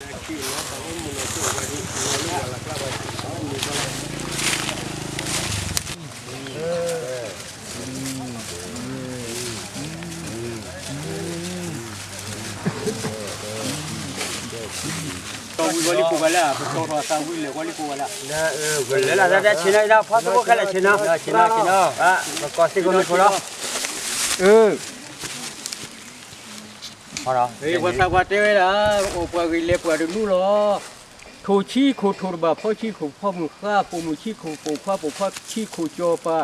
ဝံၤဝဲလံကိၣ်ဂၤလၢ ပတီၢ်ထီၣ်သးဝံၤလဲၤဝဲလံကိၣ်ဂၤလၢ, လဲၤလၢသးဆ့ၣ်နီၤ ဖီသကိးခဲလၢာ်ဆ့ၣ်နီၤ, ဆ့ၣ်နီၤဆ့ၣ်နီၤ, ပကီၢ်စ့ၢ်ကီးမ့ၢ်ခိၣ်လီၤ, အၢ ပှၤသးပှၢ်တဲဝဲဒၣ်, အိၣ်ပှၤဂ့ၤလဲၤပှၤတနူလီၤ, ထိၣ်ဆံခိၣ်ထိၣ်တဘၣ် ဖီဆံခိၣ်ဖီမုၢ်ဃါ, ပိာ်မုၣ်ဆံခိၣ်ပိာ်ခွါ ပိာ်ခွါဆံခိၣ်စီၤပၤ,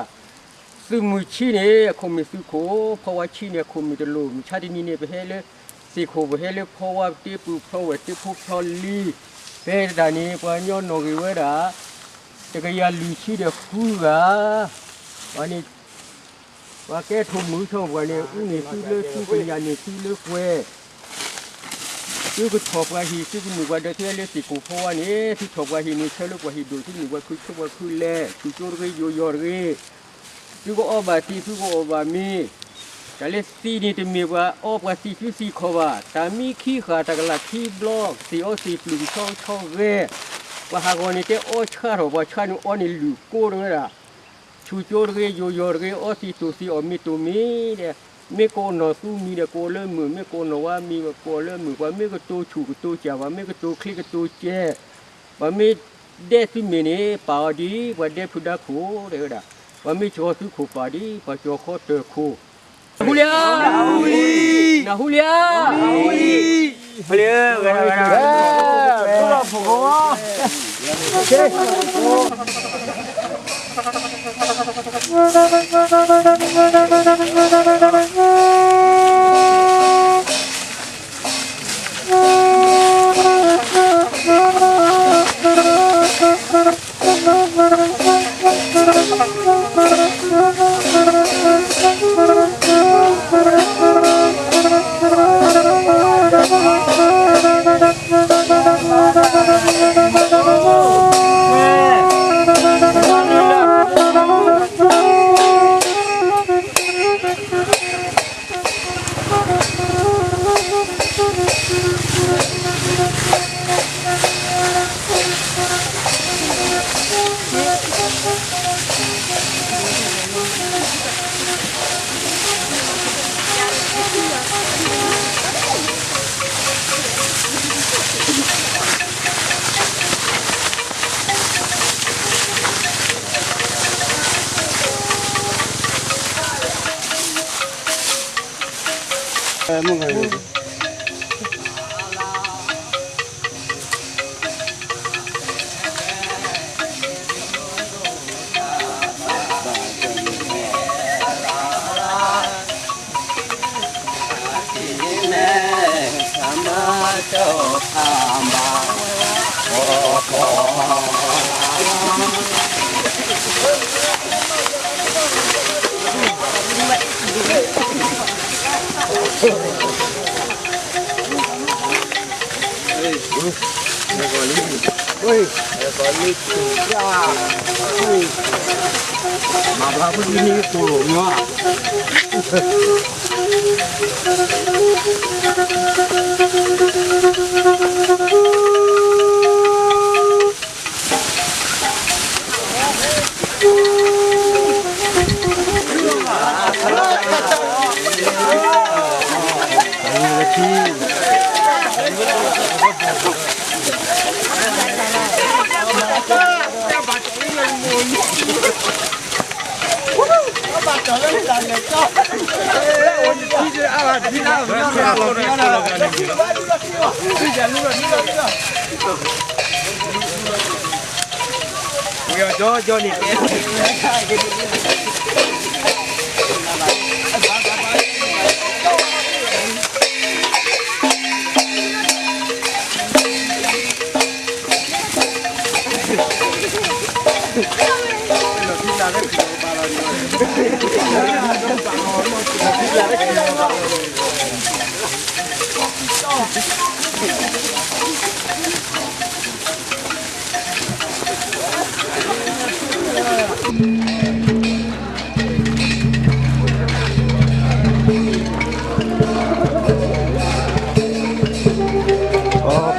သုးမုၢ်ဆံန့ၣ် အခိၣ်မ့ၢ်သုးခိၣ်, ဖီဝါဆံန့ၣ် အခိၣ်မ့ၢ်တလိၣ်, မုၢ်ဆါတနံၤန့ၣ် ပဟဲလၢ သ့ၣ်ခိၣ် ပဟဲလၢဖီဝါ ပတ့ပူၤဖျီဝဲ တ့ဖိဖျီလံၤ, ဖဲတၢ်န့ၣ် ပှၤကညီနီၣ်ဂံၢ်ဝဲဒၣ် တကယၤလွံၢ်ဆံဒီးဃုဂၤ, န့ၣ် ပှၤကဲထိၣ်မုၢ်ဆီပှၤန့ၣ် အူန့ၢ်သုလၢထူ ကညးန့ၢ်သုလၢကွဲၤ, သုကထီၣ်ပှၤဟံၣ် သုကမုာ်ပှၤဒၢး သုဟဲလၢသ့ၣ်ခိၣ်ဖီဝါန့ၣ် သုထီၣ်ပှၤဟံၣ်န့ၣ် ဆၢလၢပှၤဟံၣ်ဒိၣ် သုမုာ်ပှၤခုဆိပှၤခုလဲၤ ထူၣ်ကၠိတဂ့ၤ ယိာ်ယီၢ်တဂ့ၤ, သုကအီၣ်ဘၣ်သံ သုကအီၣ်ဘၣ်မ့ၤ, တၢ်လၢသံန့ၣ်တမ့ၢ်ပှၤအီပှၤသံသုသံခီၣ်ဘၣ်, တၢ်မံခံဃၣ် တၢ်ကလးခံဘျီ သ့ၣ်အီသ့ၣ်ပျုၢ်ကဆီဆီဂဲၤ, ပှၤဟးဂီၤန့ၣ်တဲအီဆှးထီၣ် ပှၤဆှးန့ၣ်အီန့ၣ်လုၢ်ကိးတဝဲဒၣ် ဆူၣ်ကၠိတဂ့ၤ ယိာ်ယီၢ်တဂ့ၤ အီသံးတိၢ်သံးအီၣ်မ့ၤတိၢ်မ့ၤဒီး, မ့ၢ်ကိးနီၢ်သူမံၤဒီး ကိးလၢမုာ်, မ့ၢ်ကိးနီၢ်ဝါမံၤ ကိးလၢမုာ်, ပှၤမ့ၢ်ကတိၤဆူၣ်ကတိၤစှၤ ပှၤမ့ၢ်ကတိၤချ့ကတိၤစဲး, ပှၤမ့ၢ်ဒဲသုမ့ၢ်န့ၣ် ပာ်အီၤဒ်ပှၤဒဲဖုဒါခိၣ် တဲဝဲဒၣ်, ပှၤမ့ၢ်ကၠီၤသုခိၣ်ပာ်ဒ်ပှၤကၠီၤခီတၢၢ်ခိၣ်, နၢ်ဟူလံဧါ, နၢ်ဟူလံဧါ,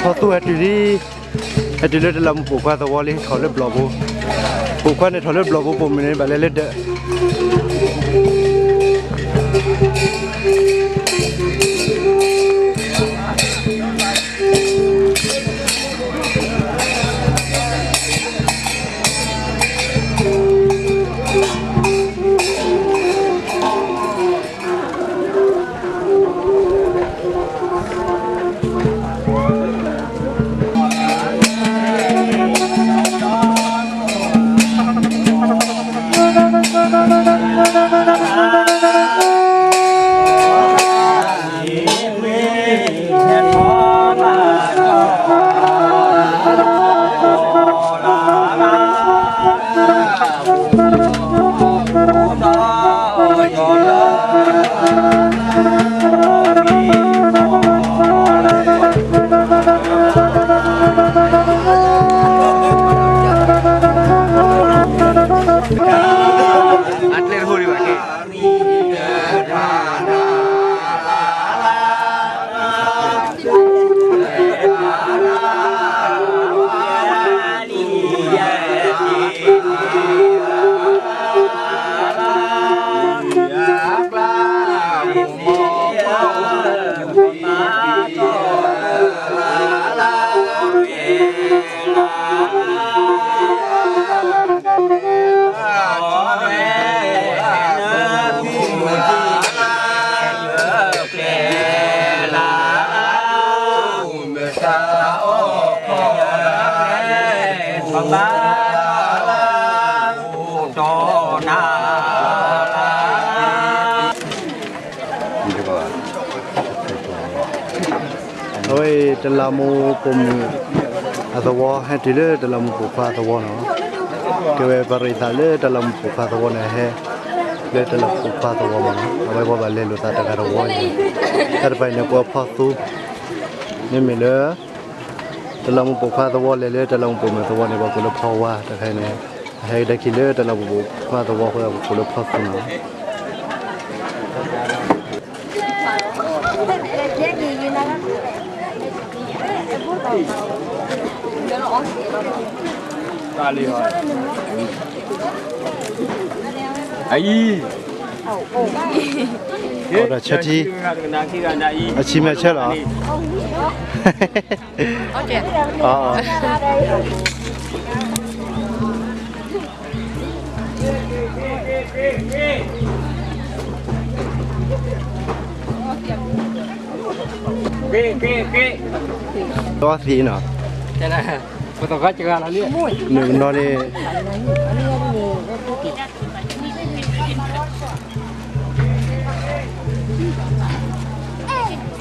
ဖဲလၢ ဟဲတုၤလံ, ဟဲတုၤလၢတလးမူးပိာ်ခွါသဝီလံ, ထီၣ်လၢဘျီၣ်ဖိ, ပိာ်ခွါန့ၣ်ထီၣ်လၢဘျီၣ်ဖိပိာ်မုၣ်န့ၣ် ဘၣ်လဲၤလၢဒၢး အဝဲအံၤ တလးမူးပိာ်မုၣ်အသဝီ ဟဲတုၤလၢတလးမူးပိာ်ခွါအသဝီနီၤ. ကဲဝဲပရံးသးလၢတလးမူးပိာ်ခွါသဝီန့ၣ် ဟဲလၢတလးမူးပိာ်ခွါသဝီမးနီၤ. အဝဲပှၤဘၣ်လဲၤလိာ်သးတဂၤတဝီအံၤ, တၢ်တဖၣ်အံၤန့ၣ် ကိးဖီသူ, မ့မ့ၢ်လၢ တလးမူးပိာ်ခွါသဝီလဲၤလၢတလးမူးပိာ်မုၣ်သဝီန့ၣ် ပှၤကိးလၢဖီဝါတခါအံၤန့ၣ်, အဟဲကဒါခံလၢတလးမူးပိာ်ခွါသဝီအဃိ ပှၤကိးလၢဖီသူနီၤ. အံၤ, အိၣ်ဒီးဆၢထံ, အဆံမဲာ်ဆၢလီၤ. သီသံနီၤ, ပသီခါစဂၤလီၤ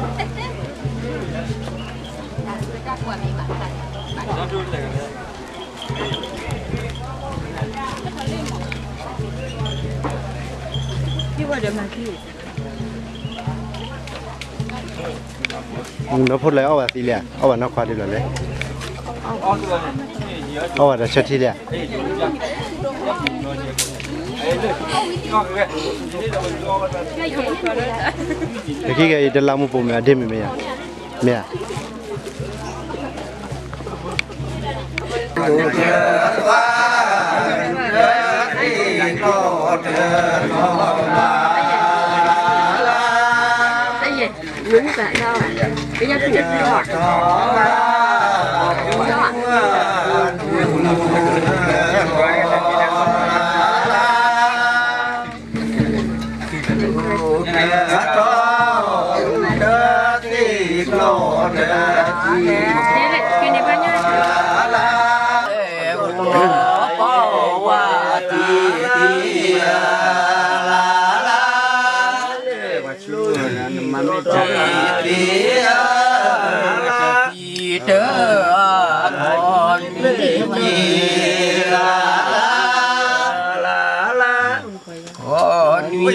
လံ, မုၢ်ကနီၤန့ၣ် နီၢ်ဖိလဲၣ် အီၣ်ဘၣ်သံလဲၣ်, အီၣ်ဘၣ်နီၢ်ခွါဒ်လဲၣ်လဲၣ်, အီၣ်ဘၣ်ဒီးဆၢထံလဲၣ်. တက့ၢ်ဂ့ၤအံၤ တလးမူးပိာ်မုၣ်အဒ့မုၣ်မ့ၢ်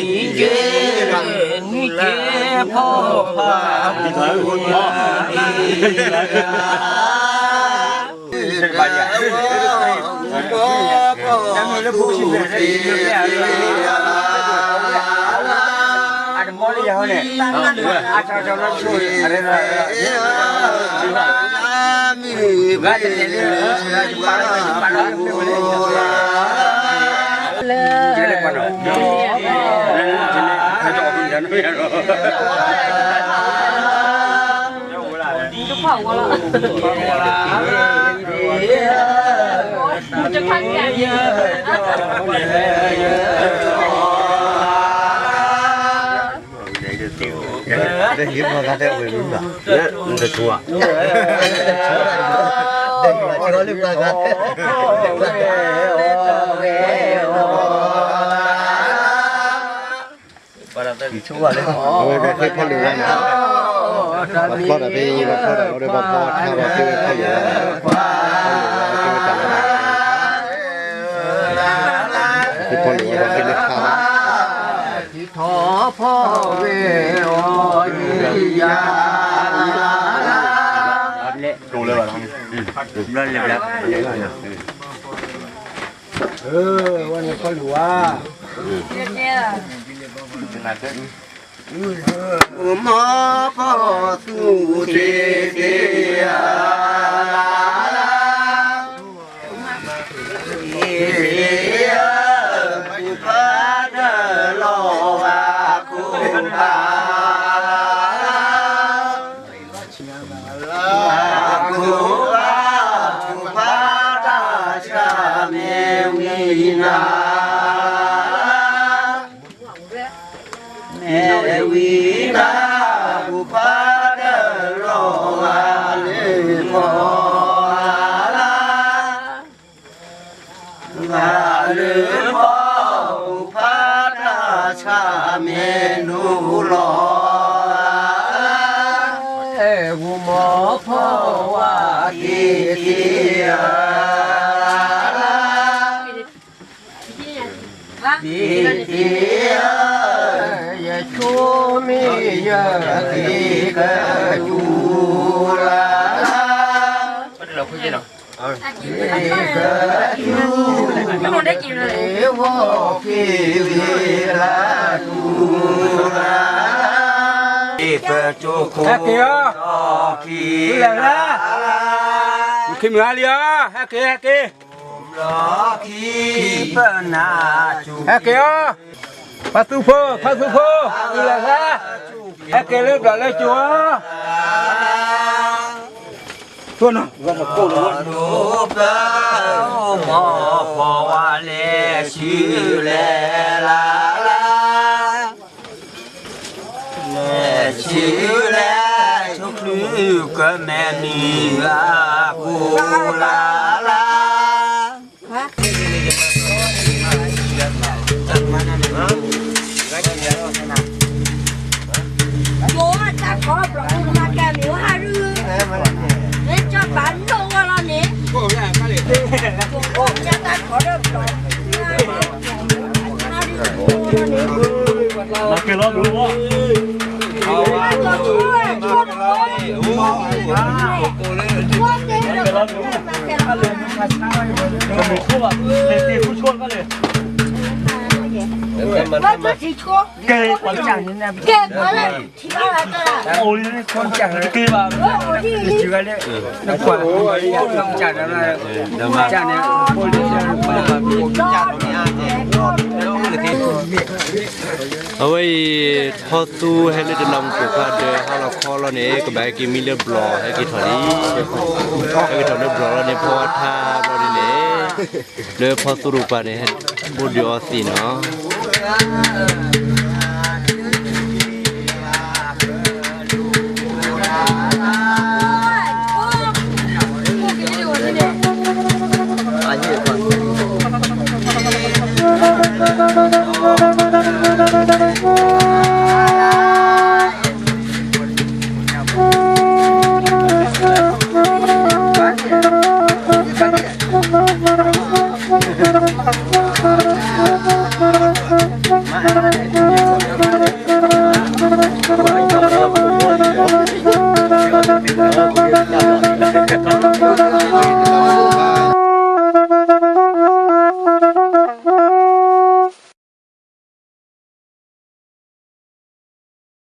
ယၤ, မ့ၢ်ဧါ. တဟံးပှၤဂၤတဲဝဲမုၢ်ဘၣ်, တထူၣ်ဧါ, တဟံးပှၤဂၤ, ဆိၣ်ဘၣ်လၢ အဝဲဘၣ်ဃ့ဖီၣ်လိာ်ဝဲန့ၣ်, ဘၣ်ဖျီဒၣ်ဖဲ ဘၣ်ဖျီဒၣ်ဝဲဒီးဘၣ်ဖီထါဘၣ်ဃ့ဝဲဖီၣ်လိာ်ဝဲ, ဃ့ဖီၣ်လိာ်ဝဲဘၣ်ဃ့လၢထါလီၤ. ထီၣ်ဖီၣ်ဝဲအီၤယံၤယၤ, အဝဲန့ၣ်ဖီၣ်လိာ်ဝဲ, မီၤဖီၣ်သူတ့တ့ဧါ, လၢပှၤတၢ်လီၢ်ဘၣ်ခိၣ်ဘၣ်, လၢပှၤခိၣ်ဘၣ်, ပှၤတၢ်ဆါမ့ၢ်ဝံၤနၤ, မ့ၢ်ဝံၤနၤ, ပှၤတၢ်လီၢ်ဘၣ်လၢပီၤလၢ်, ဘၣ်လၢပီၤ, ပှၤတၢ်ဆါမ့ၢ်နုာ်လီၤ, ဂီၤမီၤဖီၣ်ဝဲက့ၤက့ၤဧါ, က့ၤက့ၤဧါ, ယဆိမ့ၢ်ယက့ၤကစူၤလၢ်, က့ၤကစူၤ, ဟဲက့ၤအီၤ, ဟဲက့ၤလၢ်လၢ်, မုၢ်ခံမုၢ်ဟါလံအီၤ, ဟဲက့ၤ ဟဲက့ၤ, ဟဲက့ၤအီၤ, ဖါသူဖိ ဖါသူဖိ, အုလၢ်ဂၤ, ဟဲက့ၤလၢဘျီၣ်လၢကၠိအီၤ, သိနီၤ, ပၢ်အိၣ်မီၤဖီၣ်ဝဲလဲၤဆူလဲၣ်လၢ်လၢ်, လဲၤဆူလဲၣ် ဆိချုးကမဲာ်မံၤအပူၤလၢ်လၢ်, ယိၤတၢ်ခီဘျီၣ်မၤကဲမ့ၢ်ဝဲဟးရူ, မ့ၢ်ကၠီၣ်ပာ်လိၣ်ဝဲလီၤန့ၣ်, ယိၤတၢ်ခီဒီးဘျီၣ် ကဲ ကဲ ကဲဘၣ်, နကွၢ်, အဝဲအံၤ ဖီသူဟဲလၢတနီၤမူးပိာ်ခွါဒီး ဟါလီၤခီလီၤန့ၣ် ကဘၣ်ဟဲက့ၤမံလၢဘျီၣ် ဟဲက့ၤထီၣ်လံ, ဟဲက့ၤထီၣ်လၢဘျီၣ်လီၤန့ၣ် ဖီဝါထါဘျီန့ၣ်န့ၣ်, လၢဖီသူတကပၤန့ၣ် ဟဲအိၣ်ဒီးအီသံးနီၤ.